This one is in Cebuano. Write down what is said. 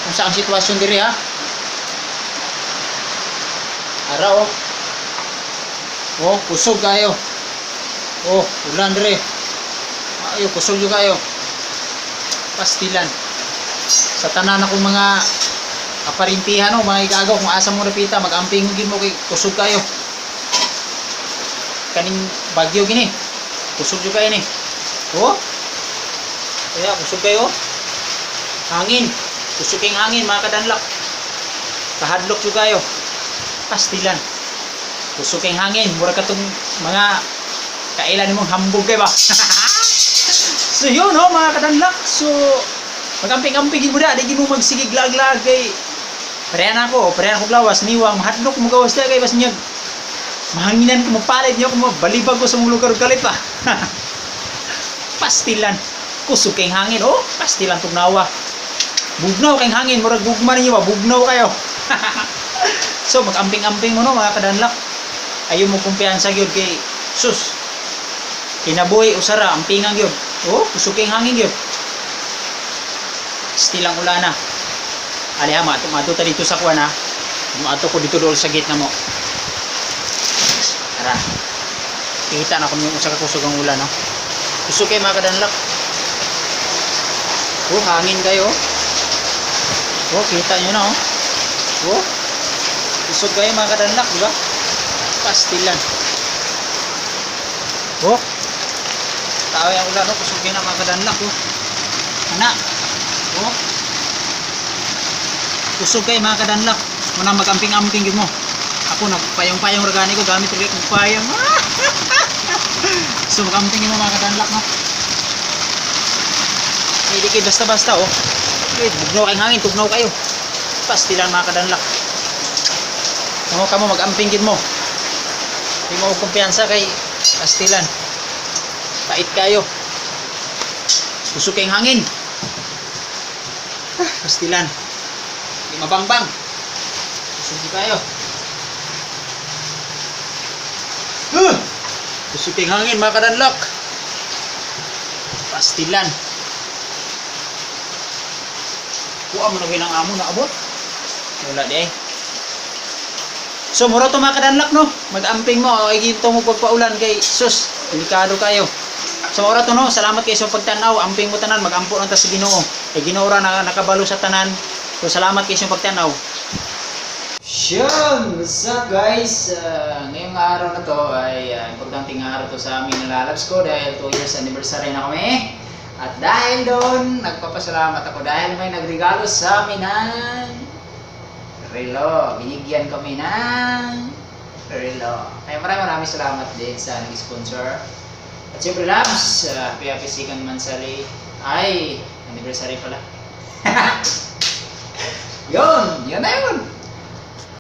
Kung saan sitwasyon diri ha. Ara oh. Oh, kusog kayo. Oh, ulan diri. Ayo, kusog jud kayo. Pastilan. Sa tanan akong mga kaparintihan no, mga igagaw, kung asa mo napita, mag-amping gid mo kay kusog kayo. Kaning bagyo gini. Kusog jud kayo ni. Oh. Kaya kusog kayo. Hangin. Kusog kayong hangin, mga kadanlak. Kahadlok jud kayo. Pastilan. Kusog kayong hangin. Mura katong mga kailan nimong hambog kay ba. So yun no, mga kadanlak. So magamping-amping mo da, di mo magsigig lag-lag kay pareha na ako, pareha na ako lawas, niwang, mahadlok mo gawas da kay bas niya mahanginan ko, mapalit niyo ako, mabalibag ko sa mong lugar kalit pa. Pastilan. Kusog kayong hangin, oh, pastilan tugnawa. Bugnaw kayong hangin, murag gugma ninyo ba, bugnaw kayo. So mag-amping-amping mo no, mga kadanlak. Ayaw mo kumpiyansa gyud kay sus. Kinabuhi usara, ampingan gyud. Oh, kusog kayong hangin gyud. Still ang ulana. Ali ha, mato, mato ta dito sa kuwan ha. Mato ko dito dool sa gate na mo. Tara. Kita na kung yung usa ka kusog ang ulan, no. Kusog kay, mga kadanlak. Oh, hangin kayo. Oh, kita nyo na, oh. Oh. Kusog kayo, mga kadanlak, di ba? Pastilan. Oh. Tao yung ulan, oh. Kusog kayo na, mga kadanlak, oh. Ana. Oh. Kusog kayo, mga kadanlak. Muna mag-amping-amping yun mo. Ako nagpayong-payong ra gani ko, gamit rin kong payong. So mag-amping mo, mga kadanlak, no. Hindi kayo basta-basta oh. Okay, bugnaw kayong hangin, tugnaw kayo. Pastilan, mga kadanlak. Mo kamo mag-amping gid mo. Di mo kumpiyansa kay pastilan. Pait kayo. Kusog kayong hangin. Ah, pastilan. Di mabangbang. Kusog kayo. Huh! Kusog kayong hangin, mga kadanlak. Pastilan. Kuha mo na ang amo na abot. Wala di eh. So mura to, mga kadanlak, no. Mag-amping mo o iginto mo pagpaulan kay sus, delikado kayo. So mura to no, salamat kayo sa pagtanaw, amping mo tanan, magampo lang ta sa Ginoo. Kay Ginoo ra na nakabalo sa tanan. So salamat kayo sa pagtanaw. Yun! What's up, guys? Ngayong araw na to ay importanteng araw to sa amin ng lalabs ko dahil 2 years anniversary na kami. At dahil doon, nagpapasalamat ako dahil may nagregalo sa amin ng relo. Binigyan kami ng relo. Kaya maraming maraming salamat din sa nag-sponsor. At siyempre, loves, happy happy second monthsary. Ay, anniversary pala. Yun! Yun na yun!